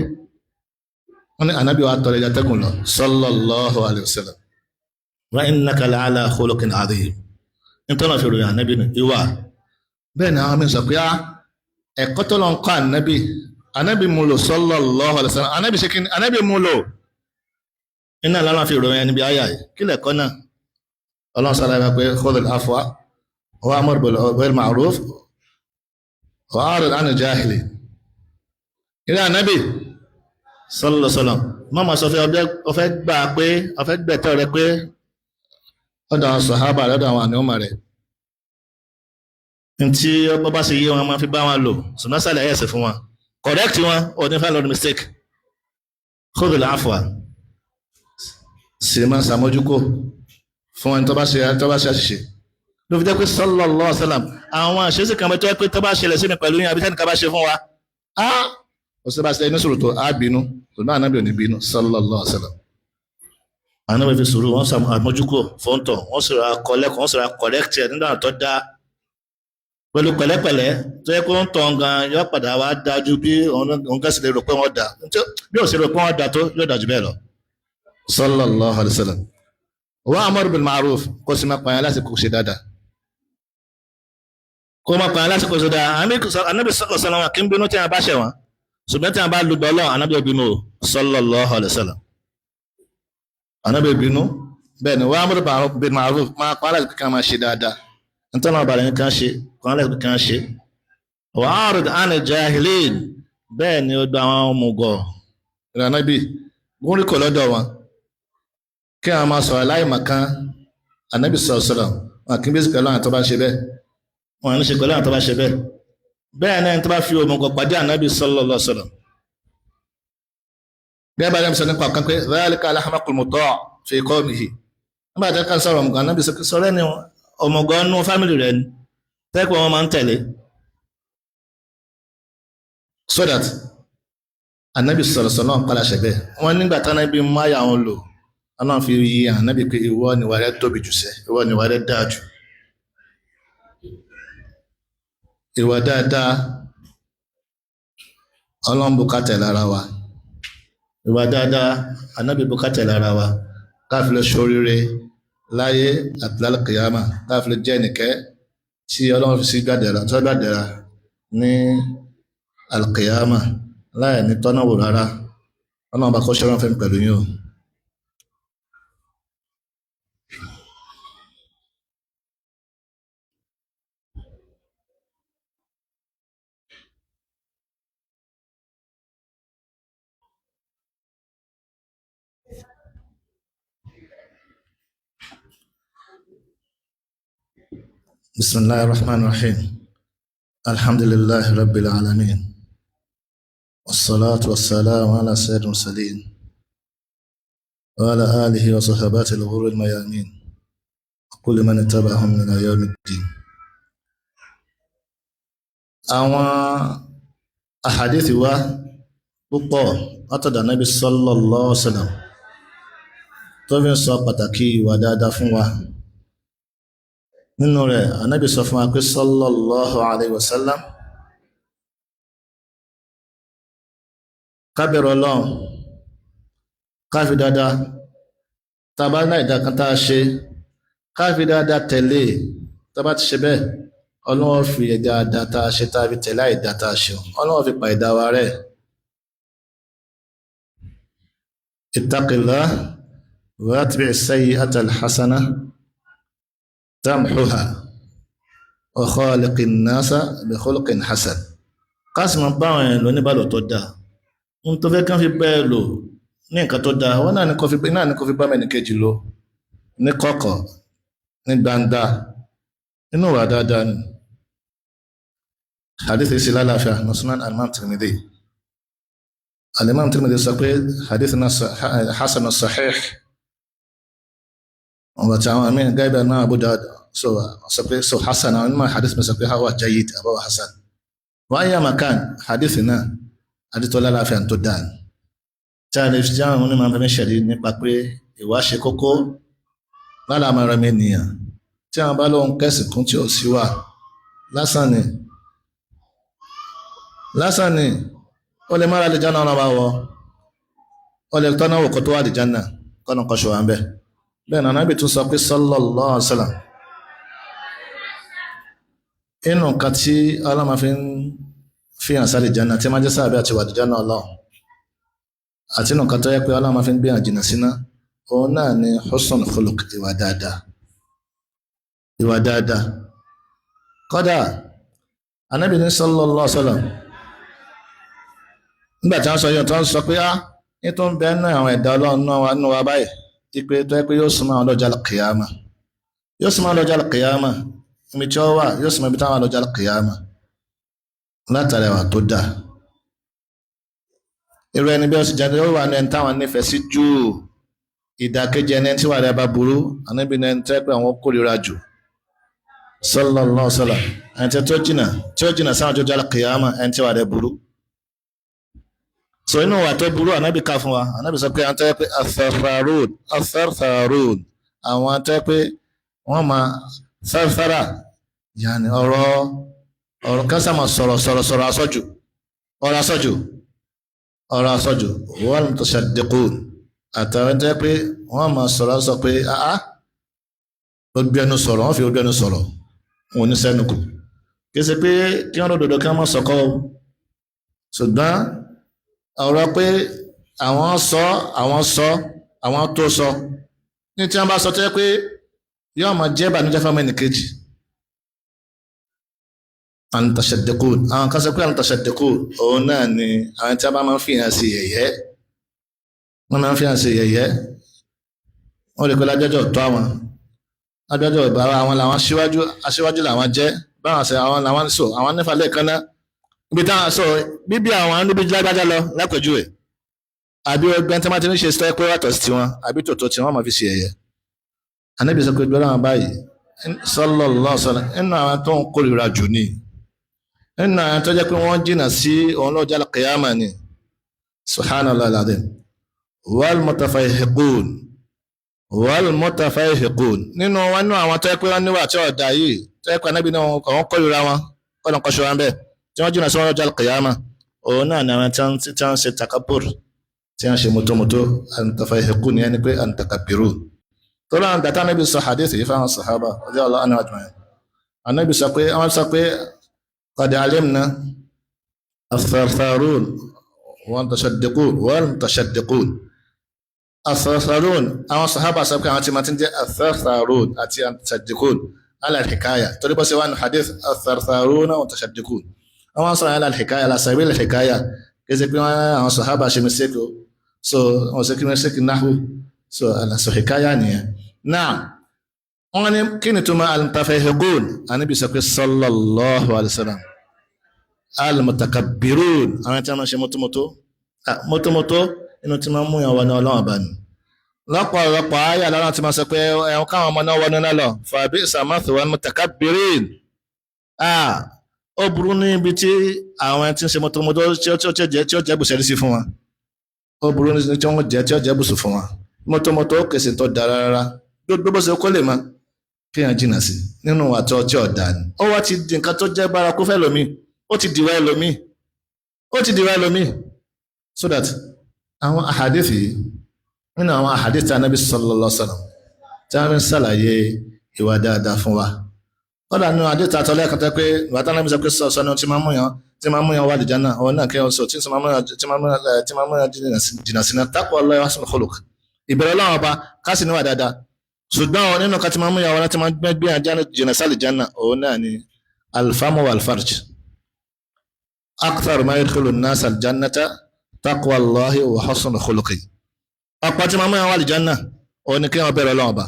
Wọ́n ní Ànábì wa tọrẹ ju atẹ́gùn lọ sallallahu alayhi wa sallam. Wa innaka la'ala khuluqin adhim. Nítorí fi ròyìn Ànábì nù ìwà. Bẹ́ẹ̀ ni àwọn mi sọ pé ẹ̀kọ́ tó lọ ń kọ́ Ànábì, Ànábì mú lò sallallahu alayhi wa sallam. Ànábì ṣe kíni? Ànábì mú lò. Iná lọ́nà fi ròyìn ẹni bí ayà yìí. Kí lẹ̀kọ́ náà? Ọlọ́run sọ lára pé khudhil afwa wa'mur bil ma'ruf wa'rid 'anil jahilin. Ilé Ànábì sallallahu alaihi wasallam mọ́mọ́ sọ fẹ́ ọfẹ́ gbà pé ọfẹ́ gbẹ̀tọ́ rẹ pé ọ̀dọ̀ àwọn sàhábà rẹ̀ ọ̀dọ̀ àwọn àníọ́mọ̀ rẹ̀. Ntí ọba bá ṣe yé wọn máa fi bá wọn lò ṣùgbọ́n sàlẹ̀ ẹ̀sẹ̀ fún wọn. Correct wọn ò ní fẹ́ lọ́dún mistake. Khudhil afwa sì máa ṣàmójúkò fún ẹni tó bá ṣe àṣìṣe. Ló fi jẹ́ pé sallallahu alaihi wasallam àwọn àṣìṣe kan tó yẹ pé tó bá ṣẹlẹ̀ sí mi pẹ̀lú yín àbí tẹ́nìkan bá ṣe fún wa. Ó sì bá ṣe ní sùúrù tó á bínú ṣùgbọ́n Ànábì ò ní bínú sallallahu alaihi wasallam. Ànábì fi sùúrù wọ́n ṣàmójúkò fóńtọ̀ wọ́n sì ra kọ́lẹ́kọ̀ọ́ wọ́n sì ra correct ẹ̀ nígbà tó dá pẹ̀lú pẹ̀lẹ́pẹ̀lẹ́ tó yẹ kó ń tọ̀ gan yóò padà wá dájú bí òun gẹ́sì lè rò pé wọ́n dà bí ò sì rò pé wọ́n dà tó yóò dájú bẹ́ẹ̀ lọ sallallahu alaihi wasallam. Wa amr bil ma'ruf kó sì máa pààyàn lásìkò ṣe dáadáa. Kó máa pààyàn lásìkò ṣe dáadáa. Ànábì sallallahu alaihi wasallam kí n bínú tí a bá ṣẹ̀ wọ́n ṣùgbọ́n tí a bá lùgbọ́ Ọlọ́run Ànábì bínú sallallahu alaihi wasallam. Ànábì bínú bẹ́ẹ̀ ni wa amr bil ma'ruf máa pààyàn lásìkò kí a máa ṣe dáadáa. Nítorí àwọn àbàlẹ̀ nìkan ṣe kàn lẹ́sìn kan ṣe. Wa a'rid 'anil jahilin bẹ́ẹ̀ ni ó gba àwọn ọmọgọ̀ Ànábì gúnrí kò lọ́dọ̀ wọn. Kí àwọn máa sọ̀rọ̀ aláìmọ̀kan Ànábì sọ̀rọ̀ wọn kì í bí pẹ̀lú àwọn tó bá ń ṣe bẹ́ẹ̀. Wọn ní ṣe pẹ̀lú àwọn tó bá ṣe bẹ́ẹ̀. Bẹ́ẹ̀ náà tó bá fi òmùgọ̀ pàdé Ànábì sallallahu alaihi wasallam. Bí ẹ bá dẹ́mi sọ nípa kan pé dhalika al-ahmaqul muta' fi qawmihi. Nígbà tí wọ́n sọ̀rọ̀ òmùgọ̀ Ànábì sọ̀rọ̀ ẹni òmùgọ̀ nú fámìlì rẹ̀ ni tẹ́kọ̀ wọn máa ń tẹ̀lé. So that Ànábì sọ̀rọ̀ sọ̀rọ̀ náà padà ṣẹ̀ bẹ́ẹ̀. Wọ́n nígbà tánábì máyà wọn lò Ọlọ́run fi yí Ànábì pé ìwọ níwà rẹ tóbi jù sẹ́, ìwọ níwà rẹ dáa jù. Ìwà dáadáa Ọlọ́run bùkátà lára wa, ìwà dáadáa anábì bùkátà lára wa, káfí lè ṣoríire láyé àti lálùkìyámà, káfí lè jẹ́ ẹnìkẹ́ tí Ọlọ́run fi sí gbàdẹ̀ra tó gbàdẹ̀ra ní alùkìyámà láì ní tọ́nà wò rárá. Ọlọ́run bá kọ́ ṣẹ́wọ́n fẹ́ mi pẹ̀lú yín o. بسم الله الرحمن الرحيم. الحمد لله رب العالمين، والصلاة والسلام على سيد المرسلين وعلى آله وصحبه الغر الميامين وكل من اتبعهم إلى يوم الدين. Àwọn àhàdíìsì wá púpọ̀ látọ̀dọ̀ Ànábì sallallahu alaihi wasallam tó fi ń sọ pàtàkì ìwà dáadáa fún wa. Nínú rẹ̀, Ànábì sọ fún wa pé sallallahu alaihi wasallam, ká bẹ̀rù Ọlọ́run, ká fi dáadáa, tá bá ní àìdá kan tá a ṣe, ká fi dáadáa tẹ̀lé. Tá bá ti ṣe bẹ́ẹ̀, Ọlọ́run fi dáadáa tá a ṣe tá a fi tẹ̀lé àìdá tá a ṣe, Ọlọ́run fi pa ìdá wa rẹ́. Ittaqillah wa atbi' as-sayyi'ata al-hasana tamhuha wa khaliqin nasa bi khuluqin hasan. Ká sì máa bá àwọn èèyàn lò níbàlò tó dáa. Ohun tó fẹ́ kán fi bẹ́ẹ̀ lò ní nǹkan tó dáa, wọ́n náà ní kó fi bá mẹ́nìkejì lò ní kọ̀kọ̀, ní gbangba, nínú ìwà dáadáa ni. Hadith yìí sì lálàáfíà ní Sunan al-Imam Tirmidhi. Al-Imam Tirmidhi sọ pé hadith náà hasan sahih. Ọ̀bà tí àwọn àmì gẹ́gẹ́ náà Abu Dawud sọ pé so hasan, àwọn onímọ̀ hadith mi sọ pé hawa jayyid àbáwá hasan. Wọ́n á yà makan hadith náà hadith tó lálàáfíà tó dáa ni. Tí a lè fi jẹ́ àwọn onímọ̀ afẹ́fẹ́ ṣẹ̀rí nípa pé ìwà ṣe kókó lálàmọ́ ara mi ènìyàn. Tí àwọn bá lóhun kẹ́sì kún tí ò sí wà lásán ni, lásán ni, ó lè mára lè jẹ́ náà bá wọ, ó lè tọ́nà wò kó tó wà lè jẹ́ náà kọ́nà kọ́ṣọ́ wa ń bẹ̀. Bẹ́ẹ̀ náà Ànábì tún sọ pé sallallahu alaihi wasallam, inú nǹkan tí Ọlọ́run máa fi ń fi hàn sálè jẹ́ náà tí máa jẹ́ sáàbí àti wà lè jẹ́ náà Ọlọ́run, àti inú nǹkan tó yẹ pé Ọlọ́run máa fi ń gbé hàn jìnnà síná, òun náà ni husnul khuluq, ìwà dáadáa, ìwà dáadáa. Kódà Ànábì ní sallallahu alaihi wasallam, nígbà tí wọ́n sọ yóò tó ń sọ pé á ní tó ń bẹ nínú àwọn ẹ̀dá Ọlọ́run náà nínú wa báyìí, ipe tó yẹ pé yóò súnmọ́ àwọn lọ́jọ́ al-qiyama, yóò súnmọ́ àwọn lọ́jọ́ al-qiyama, ibi tí ó wà yóò súnmọ́ ibi táwọn lọ́jọ́ al-qiyama látara ìwà tó dáa. Irú ẹni bí ó sì jáde ó wà ní ẹni táwọn nífẹ̀ẹ́ sí jù. Ìdàkejì ẹni tí wà rẹ̀ bá burú, Ànábì ní ẹni tó yẹ pé àwọn kórìíra jù sallallahu alaihi wasallam, ẹni tí ó jìnà sáwọn tó jẹ́ al-qiyama, ẹni tí wà rẹ̀ burú. So inú wa tó burú Ànábì ká fún wa, Ànábì sọ pé àwọn tó yẹ pé athartharun, athartharun, àwọn tó yẹ pé wọ́n máa tharthara, yàní ọ̀rọ̀ ọ̀rọ̀ kan sá máa sọ̀rọ̀ sọ̀rọ̀ sọ̀rọ̀ asọ́jù, ọ̀rọ̀ asọ́jù, ọ̀rọ̀ asọ́jù, wal mutashaddiqun, àtàwọn tó yẹ pé wọ́n máa sọ̀rọ̀ sọ pé àá gbogbo ẹnu sọ̀rọ̀, wọ́n fi gbogbo ẹnu sọ̀rọ̀, wọn ò ní sẹ́nu kù. Kì í ṣe pé kí wọ́n lòdòdó kí wọ́n máa sọ̀kọ́ o, ṣùgbọ́n ọ̀rọ̀ pé àwọn sọ, àwọn sọ, àwọn tó sọ, ní tí wọ́n bá sọ tó yẹ pé yóò máa jẹ́ ìbànújẹ́ fún ọmọ ẹnìkejì. Al-mutashaddiqun, àwọn kan sọ pé al-mutashaddiqun òun náà ni àwọn tí wọ́n bá máa ń fi hàn sí yẹ̀yẹ́, wọ́n máa ń fi hàn sí yẹ̀yẹ́, wọ́n lè pe lájọ́jọ́ tó àwọn, lájọ́jọ́ ìbára àwọn làwọn aṣíwájú, aṣíwájú làwọn jẹ́, báwọn ṣe àwọn làwọn sọ, àwọn nífà lẹ́ẹ̀kan náà ibi táwọn sọ bíbí àwọn níbi lágbájá lọ lápèjúwe, àbí ọgbẹ́ tí wọ́n ti ń ṣe sọ pé wàtọ̀ sí tiwọn àbí tòótọ́ tí wọ́n máa fi ṣe ẹ̀yẹ. Ànábì sọ pé gbọ́dọ̀ àwọn báyìí sallallahu alaihi wasallam, nínú àwọn tó ń kórìíra jù ni, nínú àwọn tó jẹ́ pé wọ́n jìnnà sí òun lọ́jọ́ al-qiyama ni, subhanallah al-azim. Wal mutafayhiqun, wal mutafayhiqun, nínú wọn nínú àwọn tó jẹ́ pé wọ́n níwà tí ọ̀dà yìí tó jẹ́ pé Ànábì náà àwọn kórìíra wọn kọ́nà kọ́ṣọ́ wọn bẹ́ẹ̀ tí wọ́n jìnnà sí wọn lọ́jọ́ al-qiyama, Òun náà ni àwọn tí wọ́n ń ṣe takabur, tí wọ́n ń ṣe mọ́tòmọ́tò. Al-mutafahiqun yẹn ni pé al-mutakabbirun. Tó láwọn dàtà Ànábì sọ hadith yìí fáwọn sàhábà radiyallahu anhum ajma'in, Ànábì sọ pé wọ́n sọ pé qad alimna athartharun wal-mutashaddiqun wal-mutashaddiqun. Athartharun, àwọn sàhábà sọ pé àwọn tí wọ́n ti ń jẹ́ athartharun àti al-mutashaddiqun ala al-hikaya, torí bó ṣe wà ní hadith athartharun wal-mutashaddiqun, àwọn sọ̀rọ̀ ala al-hikaya, ala sabil al-hikaya, kì í ṣe pé àwọn sàhábà ṣe mistake o. So wọ́n ṣe kí mistake nahwu, so ala hikaya nìyẹn. Náà wọ́n ní kí ni túmọ̀ al-mutafahiqun? Ànábì sọ pé sallallahu alayhi wa sallam al-mutakabbirun, àwọn tí wọ́n ṣe mọ́tòmọ́tò mọ́tòmọ́tò inú tí wọ́n mú yàn wọ ní Ọlọ́run bá ní lọ́pọ̀lọpọ̀ ayé àlọ́run tí wọ́n sọ pé ẹ̀hún káwọn ọmọ náà wọnú náà lọ fàbí sàmáfìwọ́n mutakabbirin. Ó burú ní ibi tí àwọn tí ń ṣe mọ́tòmọ́tò tí ó jẹ́ bùsẹ̀ sí fún wọn, ó burú ní tí wọ́n jẹ́ tí ó jẹ́ bùsùn fún wọn. Mọ́tòmọ́tò kèsì tó dára rárá, gbogbo bó ṣe kó lè mọ kéèyàn jìnnà sí nínú àtọ tí ọ̀dà ni. Ó wá ti di nǹkan tó jẹ́ bárakú fẹ́ lómi, ó ti dìwà ẹlòmíì, ó ti dìwà ẹlòmíì. So that àwọn àhàdífì nínú àwọn àhàdífì tí Ànábì sallallahu alaihi wasallam tí wọ́n fi ń ṣàlàyé ìwà dáadáa fún wa. Kódà nínú àdífì àtọ́lẹ́ kan tẹ́ pé ìwà tí Ànábì sọ pé sọ ni tí máa mú yàn tí máa mú yàn wà lìjánà, òun náà kéèyàn sọ tí máa mú yàn jìnnà sí náà taqwa Allahi wa husnul khuluq, ìbẹ̀rẹ̀ Ọlọ́run ọba ká sì níwà dáadáa. Ṣùgbọ́n àwọn nínú kan tí máa mú yàn wọn tí máa gbé jìnnà sálì jánà, òun náà ni alfamu walfarj. Akthar ma yadkhulu an-nas al-jannata taqwa Allahi wa husnul khuluqi. Ọ̀pọ̀ tí máa mú yàn wà lìjánà, òun ni kí wọ́n bẹ̀rẹ̀ Ọlọ́run ọba.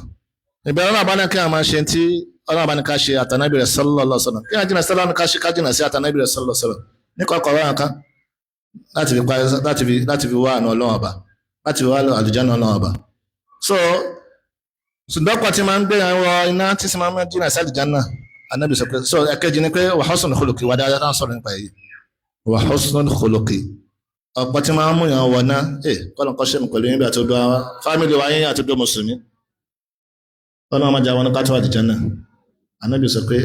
Ìbẹ̀rẹ̀ Ọlọ́run ọba náà kí wọ́n máa ṣe tí Ọlọ́run ọba ní ká ṣe àtànábì rẹ̀ sallallahu alaihi wasallam, kí wọ́n jìnnà sálọ́ ní ká ṣe ká jìnnà sí àtànábì rẹ̀ sallallahu alaihi wasallam ní kọ́kọ́ ọ̀rọ̀ kan láti fi wá àánú Ọlọ́run ọba, láti fi wá àlùjánnà Ọlọ́run ọba. So ṣùgbọ́n pàtí máa ń gbé àwọn iná tí sì máa ń jìnnà sí àlùjánnà, Ànábì sọ pé so ẹ̀kejì ni pé wa husnul khuluqi, wà dáadáa táwọn sọ̀rọ̀ nípa èyí, wa husnul khuluqi. Ọ̀pọ̀ tí máa ń mú yàn wọ̀ ná kọ́lọ̀ kọ́ ṣe mi pẹ̀lú yín bí àti odò fámìlì wa yín àti odò mùsùlùmí, ọlọ́run máa jẹ́ àwọn kátó àlùjánnà. Ànábì sọ pé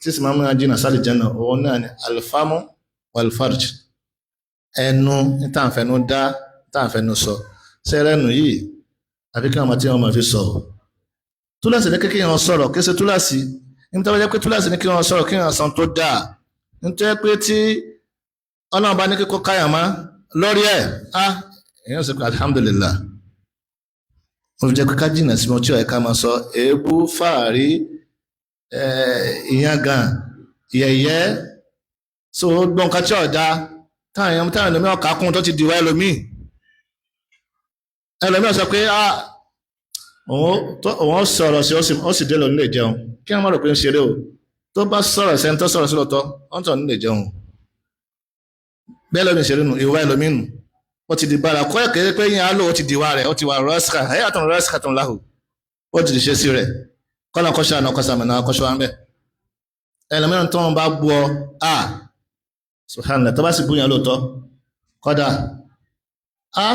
tí sì máa ń mú yàn jìnnà sí àlùjánnà, òun náà ni alfamu walfarj, ẹnu táǹfẹ̀nu dá táǹfẹ̀nu sọ sẹ́rẹ́nu yìí, àfi kí wọ́n máa tí wọ́n máa fi sọ̀rọ̀. Túláàsì ní kékeré wọn sọ̀rọ̀, kí ṣe túláàsì nítorí pé túláàsì ní kí wọ́n sọ̀rọ̀ kí wọ́n sọ tó dáa, nítorí pé tí Ọlọ́run bá ní kíkó káyà má lórí ẹ̀ á èèyàn sọ pé alhamdulillah. Wọ́n fi jẹ́ pé ká jìnnà sí wọn tí ọ̀yẹ́ ká máa sọ èébú, fàárí, ìyangàn, yẹ̀yẹ́, so gbọ́n ká tí ọ̀dà táwọn ẹlòmíì ọ̀kà kún tó ti dìwọ́ ẹlòmíì. Ẹlòmíì sọ pé òun sọ̀rọ̀ sí ó sì dé lọ nílé jẹun, kí wọ́n má rò pé ń ṣeré o. Tó bá sọ̀rọ̀ sẹ́ni tó sọ̀rọ̀ sí lọ́tọ̀, wọ́n tọ̀ nílé jẹun. Bẹ́ẹ̀ lómi ṣeré nù, ìwà ẹlòmíì nù, ó ti di bára kọ́ ẹ̀kẹ́ pé yín á lò ó ti dìwà rẹ̀, ó ti wà rọ́ṣkà ẹ̀yà tó ń rọ́ṣkà tó ń láhù, ó ti ṣe sí rẹ̀ kọ́nà kọ́ṣọ́ àná kọ́ṣọ́ àmì náà kọ́ṣọ́ wa ń bẹ̀. Ẹlòmíì tó ń bá bu ọ a subhanallah, tó bá sì búyàn lóòótọ́ kọ́dà a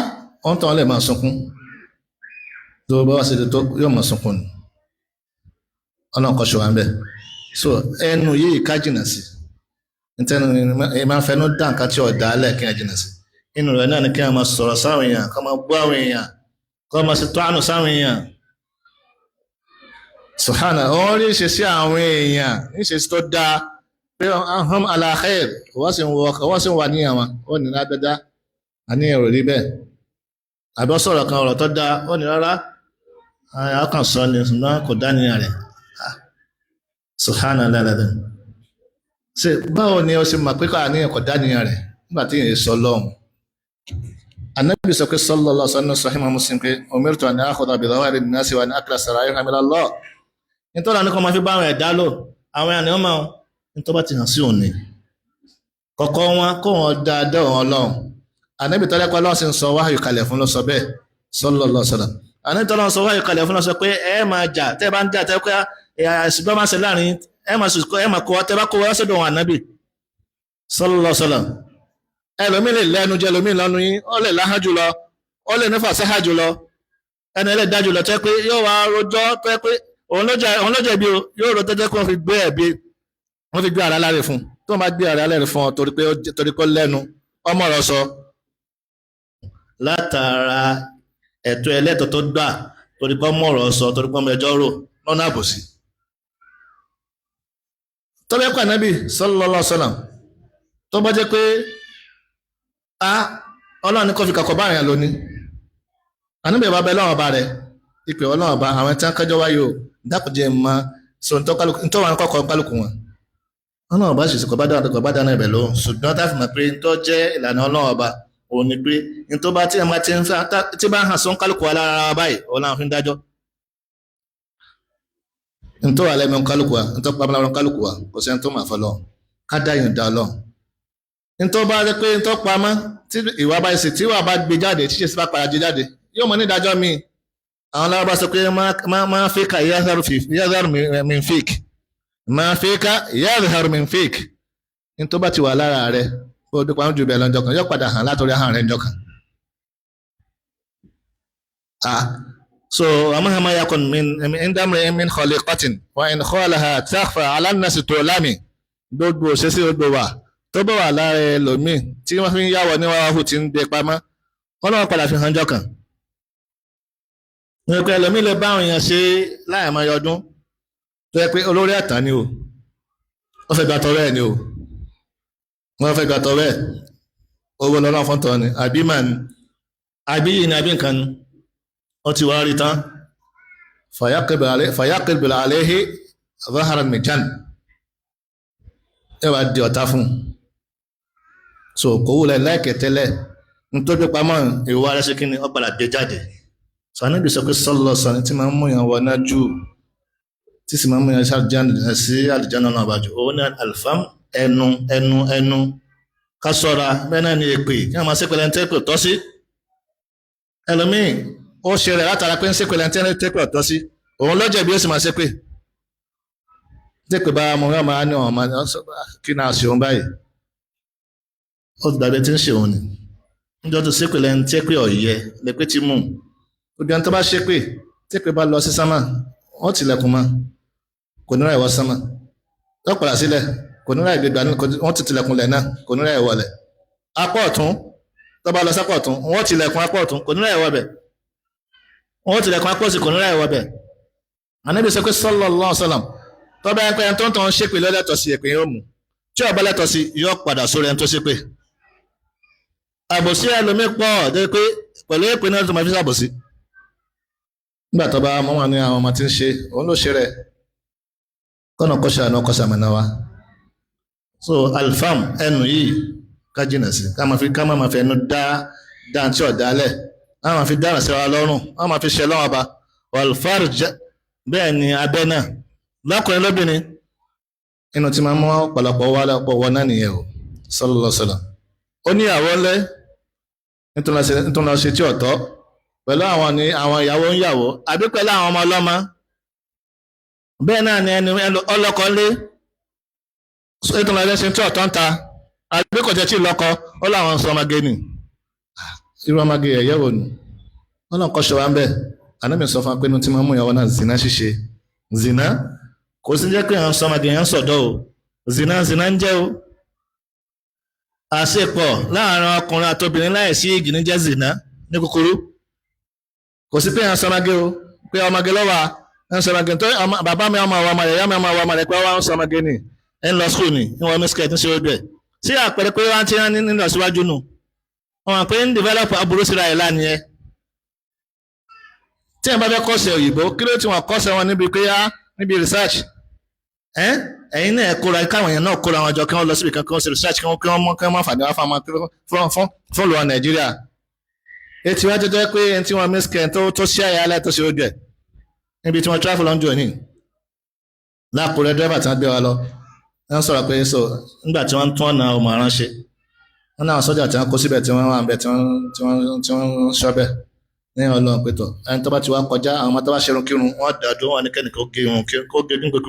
wọ́n tán lè máa sunkún, tó bá wá sí tó yóò máa sunkún ni, ọlọ́run kọ́ṣọ́ wa ń bẹ̀. So ẹnu yìí ká jìnnà sí, nítorí ẹ máa fẹnu dá nǹkan tí ọ̀dà alẹ́ kí ẹ jìnnà sí. Inú rẹ̀ náà ni kí ẹ máa sọ̀rọ̀ sáwọn èèyàn, kí ẹ máa bú àwọn èèyàn, kí ẹ máa ṣe tó àánú sáwọn èèyàn. Subhana, wọ́n rí ìṣesí àwọn èèyàn ìṣesí tó dáa pé ahum ala khair, wọ́n sì ń wà ní àwọn ó ní lágbádá àní èrò rí bẹ́ẹ̀. Àbí ó sọ̀rọ̀ kan ọ̀rọ̀ tó dáa ó ní rárá ọkàn sọ ni ṣùgbọ́n kò dá níyàn rẹ̀. Subhana lálẹ́. Ṣe báwo ni ó ṣe mọ̀ pé àníyàn kò dá níyàn rẹ̀ nígbà tí èèyàn sọ lọ́hùn? Ànábì sọ pé sallallahu alaihi wasallam Sahih Muslim pé umirtu an akhudha bi dhawahiri an-nasi wa an akla sara'irahum ila Allah. Nítorí àwọn kan máa fi bá àwọn ẹ̀dá lò, àwọn ènìyàn máa ń tó bá ti hàn sí òní kọ̀kọ́ wọn kó wọn dáadáa wọn lọ́hùn. Ànábì tọ́lá pé Ọlọ́run sì ń sọ wáhàyù kalẹ̀ fún ló sọ bẹ́ẹ̀ sallallahu alaihi wasallam. Ànábì tọ́lá sọ wáhàyù kalẹ̀ fún ló sọ pé ẹ máa jà tẹ́ bá ń jà tẹ́ pé ṣùgbọ́n máa ṣe láàrin ẹ máa sùn ẹ máa kó tẹ́ bá kó wá sọ́dọ̀ wọn Ànábì sallallahu alaihi wasallam. Ẹlòmíì lè lẹ́nu jẹ ẹlòmíì lọ́nu yín, ó lè láhán jùlọ, ó lè nífà sáhà jùlọ, ẹni ẹlẹ́dá jùlọ tẹ́ pé yóò wá rojọ́ tẹ́ pé òun ló jẹ̀bi o, yóò rò tẹ́tẹ́ kí wọ́n fi gbé ẹ̀bi, wọ́n fi gbé ara láre fún un. Tó máa gbé ara láre fún ọ torí pé ó lẹ́nu, Ọmọ ọ̀rọ̀ sọ látara ẹ̀tọ́ ẹlẹ́tọ̀ tó gbà torí pé ọmọ ọ̀rọ̀ sọ, torí pé ọmọ ẹjọ́ rò lọ́nà àbòsí. Tó bá pẹ́ Ànábì sallallahu alaihi wasallam, tó bá jẹ́ pé a Ọlọ́run ní kó fi kàkọ́ bá àyàn lónìí, Ànábì bá bẹ lọ́wọ́ ọba rẹ̀ ìpè Ọlọ́run ọba àwọn tí wọ́n kẹjọ wáyé o, dákùjẹ́ mọ́ so ntọ́ wọn kọ́kọ́ kálukú wọn. Ọlọ́run ọba sì kọ́ bá dáná ibẹ̀ lóhùn, ṣùgbọ́n tá a fi mọ̀ pé ntọ́ jẹ́ ìlànà Ọlọ́run ọba òun ni pé ntọ́ bá tí ẹ ti ń fẹ́ tí bá hàn sọ́n kálukú wa lára wa báyìí, òun làwọn fi ń dájọ́. Ntọ́ wà lẹ́nu kálukú wa, ntọ́ pamọ́ lẹ́nu kálukú wa, kò sẹ́ni tó máa fọlọ́ ká dá yìí dá lọ. Ntọ́ bá rẹ pé ntọ́ pamọ́ tí ìwà bá ṣe, tí ìwà bá gbé jáde, tí ṣe bá padà gbé jáde, yóò mọ ní ìdájọ́ mi. Àwọn alábàá sọ pé máa fíkà yáàzàrù min fík, máa fíkà yáàzàrù min fík. Ntọ́ bá ti wà lára rẹ, ó dúpọ̀ àwọn jù bẹ́ẹ̀ lọ́jọ́ kan, yóò padà hàn látọ̀rí ahọ́n rẹ ńjọ́ kan. So ومهما يكن من عند امرئ من خليقة وإن خالها تخفى على الناس تعلمي. Gbogbo òṣèṣe gbogbo wa tó bá wà lára ẹlòmíì tí wọ́n fi ń yáwọ̀ ní wàhù tí ń gbé pamọ́, Ọlọ́run padà fi hàn jọ kan. Ní pé ẹlòmíì lè bá àwọn èèyàn ṣe láìmọye ọdún tó yẹ pé olórí ẹ̀tàn ni o, wọ́n fẹ́ gba tọrọ ẹ̀ ni o, wọ́n fẹ́ gba tọrọ ẹ̀, owó lọ́lọ́run fún tọ́ ni, àbí mà ní, àbí yìí ni, àbí nǹkan ni, ó ti wá rí tán. Fàyàkìbìlà àléhì zaharan mijan, ẹ wá di ọ̀tá fún un. So kò wúlẹ̀ láìkẹ̀ tẹ́lẹ̀, nítorí pamọ́ ìwà rẹ̀ ṣe kí ni, ó padà gbé jáde. So Ànábì sọ pé sọlọ sọ ni tí máa ń mú yàn wọ náà jù, tí sì máa ń mú yàn sí àlùjánnà náà bàjẹ́, òun ní alfam, ẹnu ẹnu ẹnu ká sọ́ra. Bẹ́ẹ̀ náà ni èpè, kí wọ́n máa ṣépè lẹ́ni tẹ́pè tọ́ sí. Ẹlòmíì ó ṣe rẹ̀ látara pé ń ṣépè lẹ́ni tẹ́pè tọ́ sí, òun ló jẹ̀bi ó sì máa ṣépè. Tẹ́pè bá mọ yóò máa ní ọ̀hún kí náà ṣe òun báyìí, ó ti dàbí tí ń ṣe òun ni. Níjọ́ tó ṣépè lẹ́ni tẹ́pè ọ̀yẹ́ lẹ́pẹ́ ti mú. Gbogbo ẹni tó bá ṣépè, tẹ́pè bá lọ sí sámà, wọ́n tilẹ̀kùn mọ́, kò ní ra ìwọ sámà. Yóò padà sílẹ̀, kò ní ra ìgbégbá, wọ́n ti tilẹ̀kùn lẹ̀ náà, kò ní ra ìwọ lẹ̀. Apá ọ̀tún, tó bá lọ sápá ọ̀tún, wọ́n tilẹ̀kùn apá ọ̀tún, kò ní ra ìwọ bẹ̀. Wọ́n tilẹ̀kùn apá òsì, kò ní ra ìwọ bẹ̀. Ànábì sọ pé sallallahu alaihi wasallam, tó bá yẹn pé ẹni tó ń tàn ṣépè lọ́lẹ́tọ̀ sí èpè yóò mú, tí ó bá lẹ́tọ̀ sí yóò padà sórí ẹni tó ṣépè. Àbòsí ẹlòmíì pọ̀ dé pé pẹ̀lú èpè náà tó máa fi ṣàbòsí. Nígbà tó bá mọ́ wọn ní àwọn ọmọ tí ń ṣe, òun ló ṣe rẹ̀, kọ́nà kọ́ṣà àná kọ́ṣà mọ̀nà wa. So alfam ẹnu yìí ká jìnà sí, ká máa fi ká máa fi ẹnu dá dáńtí ọ̀dálẹ̀, ká máa fi dára sí wa lọ́rùn, ká máa fi ṣe lọ́wọ́ ba. Walfarj bẹ́ẹ̀ ni abẹ́ náà lọ́kùnrin lóbìnrin, inú tí máa mú ọ̀pọ̀lọpọ̀ wá lọ́pọ̀ wọ náà nìyẹn o. Sallallahu alaihi wasallam. Ó ní ìyàwó ńlẹ́ nítorí lọ ṣe tí ọ̀tọ̀ pẹ̀lú àwọn ní àwọn ìyàwó ń yàwó àbí pẹ̀lú àwọn ọmọ ọlọ́mọ. Bẹ́ẹ̀ náà ni ẹni ọlọ́kọ lé ètò ìlànà ṣe tí ọ̀tọ̀ ń ta àbí kò jẹ́ tí lọ́kọ ó láwọn sọ ọmọge nì, irú ọmọge ẹ̀yẹ́ wò ni wọ́n náà kọ́ ṣe wá ń bẹ̀. Ànábì sọ fún wa pé inú tí máa ń mú ìyàwó náà zina ṣíṣe. Zina kò sí jẹ́ pé àwọn sọ ọmọge yẹn ń sọ̀dọ̀ o, zina zina ń jẹ́ o. Àṣepọ̀ láàárín ọkùnrin àtobìnrin láìsí igi ní jẹ́ zina ní kúkúrú. Kò sí pé àwọn sọ ọmọge o, pé ọmọge lọ́wọ́ ń sọ ọmọge tó bàbá mi ọmọ àwọn ọmọ rẹ̀, ìyá mi ọmọ àwọn ọmọ rẹ̀ pé wọ́n ń sọ ọmọge ni, ẹ̀ ń lọ skul ni, ń wọ mísíkẹ̀tì ń ṣe ojú ẹ̀. Sí àpẹẹrẹ pé wọ́n ti ń lọ síwájú nù, wọ́n pé ń develop aburú síra ẹ̀ lánìí ẹ̀. Tí ẹ̀ bá fẹ́ kọ́sẹ̀ òyìnbó, kí ló ti wọ́n kọ́sẹ̀ wọn níbi pé á níbi research? Ẹ̀yin náà kóra káwọn èèyàn náà kóra wọn jọ kí wọ́n lọ síbi kan kí wọ́n ṣe research kí wọ́n mọ̀ fàdé wá fún fún olùwà Nàìjíríà. Etí wá jẹjẹ pé ẹni tí wọ́n mísíkẹ̀ tó ṣí àyà alẹ́ tó ṣe ojú ẹ̀ níbi tí wọ́n travel lọ́njọ́ ní lákùrẹ́ dírẹ́bà tí wọ́n gbé wa lọ, wọ́n sọ̀rọ̀ pé so nígbà tí wọ́n ń tún ọ̀nà ọmọ aránṣẹ́, wọ́n náà sọ́jà tí wọ́n kó síbẹ̀ tí wọ́n wà ń bẹ̀ tí wọ́n ń ṣọ́bẹ̀ ní Ọlọ́run pé tọ̀ ẹni tó bá ti wá kọjá àwọn ọmọ tó bá ṣerun kírun wọ́n dàdó wọn ní kẹ́nìkan kó gé irun kó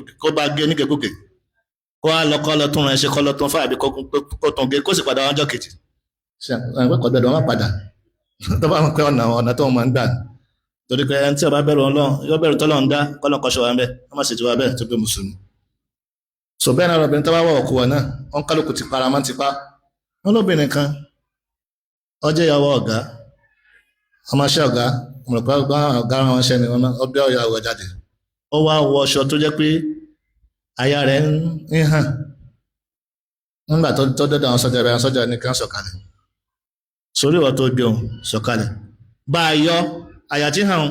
gé kó bá gé nígekúgè kó wá lọ kọ́ lọ tún rẹ̀ ṣe kọ́ lọ tún fún àbí kó tún gé kó sì padà wájọ́ kejì. Ṣé àwọn ẹ̀kọ́ gbẹdọ̀ wọn padà tó bá wọn pé ọ̀nà tó wọn máa ń gbà torí pé ẹni tí ó bá bẹ̀rù Ọlọ́run yóò bẹ̀rù tọ́lọ́run dá kọ́lọ́ kọ́ṣọ́ wa ń bẹ̀ wọ́n má sì ti wá bẹ́ẹ̀ tó gbé mùsùlùmí. So bẹ́ẹ̀ náà obìnrin tó bá wọ̀ ọ̀kú wa náà wọ́n kálukú ti para mọ́ ti pa wọ́n lóbìnrin kan Ó jẹ́ ìyàwó ọ̀gá, ọmọọṣẹ́ ọ̀gá, ọmọlùpàá ọ̀gá wọn ṣẹ́ ni wọ́n gbé ìyàwó jáde. Ó wá wọ aṣọ tó jẹ́ pé aya rẹ̀ ń hàn. Nígbà tó dọ́dọ̀ àwọn sọ́jà, àwọn sọ́jà ní kí wọ́n sọ̀kalẹ̀. Sórí ìwọ tó gbé òun sọ̀kalẹ̀. Bá a yọ àyà tí hàn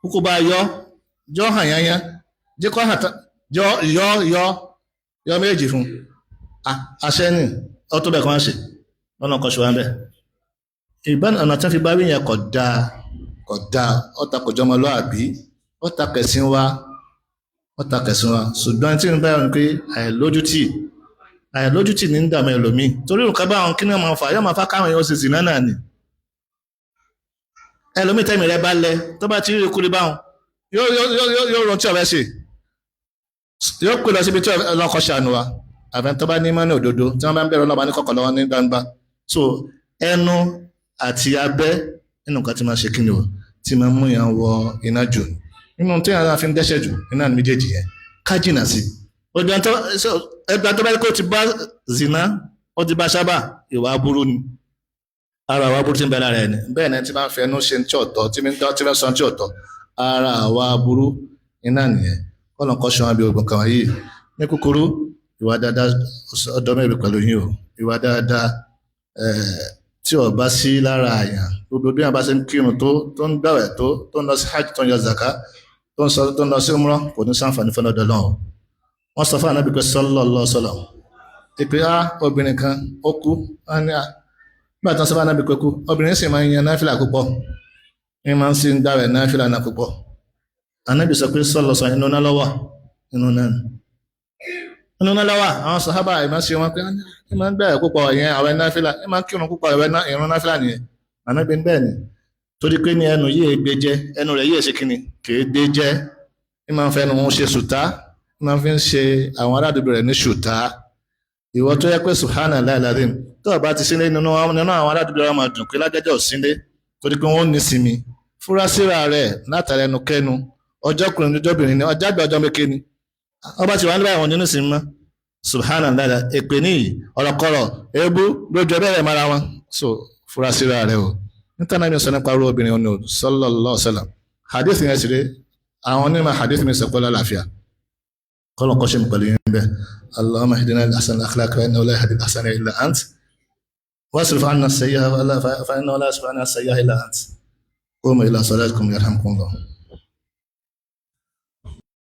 kúkú, bá a yọ jọ hàn yányá, jẹ́ kó hàn jọ yọ yọ yọ méjì fún àṣẹ ní ọ tó bẹ̀ kọ́ ṣe lọ́nà kan ṣùgbọ́n bẹ́ẹ̀. Ìbọn ọ̀nà tí wọ́n fi bá wí yẹn kò dáa, kò dáa, ó ta kò jọmọlúàbí, ó ta kẹ̀sìn wa, ó ta kẹ̀sìn wa. Ṣùgbọ́n tí ń bá yẹn pé àìlójútì, àìlójútì ní ń dààmú ẹlòmíì torí nǹkan bá àwọn kíní máa fà yóò máa fà káwọn èèyàn ṣe zìnà náà ni. Ẹlòmíì tẹ́mi rẹ bá lẹ tó bá ti rí ikú rí báwọn yóò yóò yóò yóò rántí ọ̀rẹ́ ṣe, yóò pè lọ síbi tí ọlọ́kọ̀ ṣàánú wa. Àfẹn tó bá ní mọ́ní òdodo tí wọ́n bá ń bẹ̀rẹ̀ ọlọ́ba ní kọ̀kọ̀ lọ́wọ́ ní gbangba. So ẹnu àti abẹ́ nínú nǹkan tí máa ṣe kí ni o tí máa mú yàn wọ iná jù, nínú tí yàrá fi ń dẹ́ṣẹ̀ jù iná ní méjèèjì yẹn, ká jìnà sí. Ẹgbẹ́ tó bá kó ti bá zina, ó ti bá sábà ìwà aburú ni, ara àwa aburú ti ń bẹ lára ẹni. Bẹ́ẹ̀ ni tí máa ń fẹnu ṣe tí ọ̀tọ̀, tí máa ń sọ tí ọ̀tọ̀, ara àwa aburú iná nìyẹn. Kọ́nà kọ́ ṣan àbí ogun kan yìí. Ní kúkúrú, ìwà dáadáa ọ̀dọ́ mẹ́rin pẹ̀lú yín o. Ìwà dáadáa tí ó bá sí lára àyàn, gbogbo bí wọn bá ṣe ń kírun tó ń gbàwẹ̀ tó ń lọ sí hajj, tó ń yọ zaka, tó ń lọ sí umrah, kò ní sàǹfààní fún ọdọ náà. Wọ́n sọ fún Ànábì pé sallallahu alaihi wasallam ìpè á obìnrin kan ó kú. Nígbà tí wọ́n sọ fún Ànábì pé kú, obìnrin sì máa ń yan náfìlà púpọ̀, ní máa ń sì ń gbàwẹ̀ náfìlà náà púpọ̀. Ànábì sọ pé sallallahu alaihi wasallam inú náà lọ́wọ́, inú náà inú náà lọ́wọ́. Àwọn sàhábà ìmọ̀ sí wọn pé ẹ máa ń gbàwẹ̀ púpọ̀ ìyẹn àwẹ̀ náfìlà, ẹ máa ń kírun púpọ̀ ìrun náfìlà nìyẹn. Ànábì bẹ́ẹ̀ ni, torí pé ní ẹnu yìí gbé jẹ, ẹnu rẹ̀ yìí ṣe kíni kìí gbé jẹ, ẹ máa ń fẹnu òun ṣe sùtá, ẹ máa fi ń ṣe àwọn aládùúgbò rẹ̀ ní sùtá. Ìwọ tó yẹ pé subhanallahi alazim tó o bá ti sílé nínú àwọn aládùúgbò rẹ̀ máa dùn pé lájẹjọ sílé torí pé wọn ò ní sinmi. Fúra síra rẹ̀ látara ẹnu kẹnu, ọjọ́kùnrin ọjọ́bìnrin ni, ọjọ́ àgbà ọjọ́ méke ni, ọba ti wà níbàyà wọn nínú sinmi mọ́. Subhanallah, èpè níyì, ọ̀rọ̀kọ̀rọ̀, èébú lójú ẹbẹ̀ rẹ̀ mara wọn. So fúra síra rẹ̀ o. Níta náà mi sọ nípa arú obìnrin ọ̀nà sallallahu alaihi wasallam. Hadith yẹn sì rè, àwọn onímọ̀ hadith mi sọ pé lálàáfíà. Kọ́lọ̀ kọ́ ṣe mi pẹ̀lú yín bẹ́ẹ̀. Allahumma ihdina li ahsani al-akhlaq fa innahu la yahdi li ahsaniha illa ant. Wasrif anna as-sayyi'a fa innahu la yasrifu anna as-sayyi'a illa ant. Qumu ila salatikum yarhamkumullah.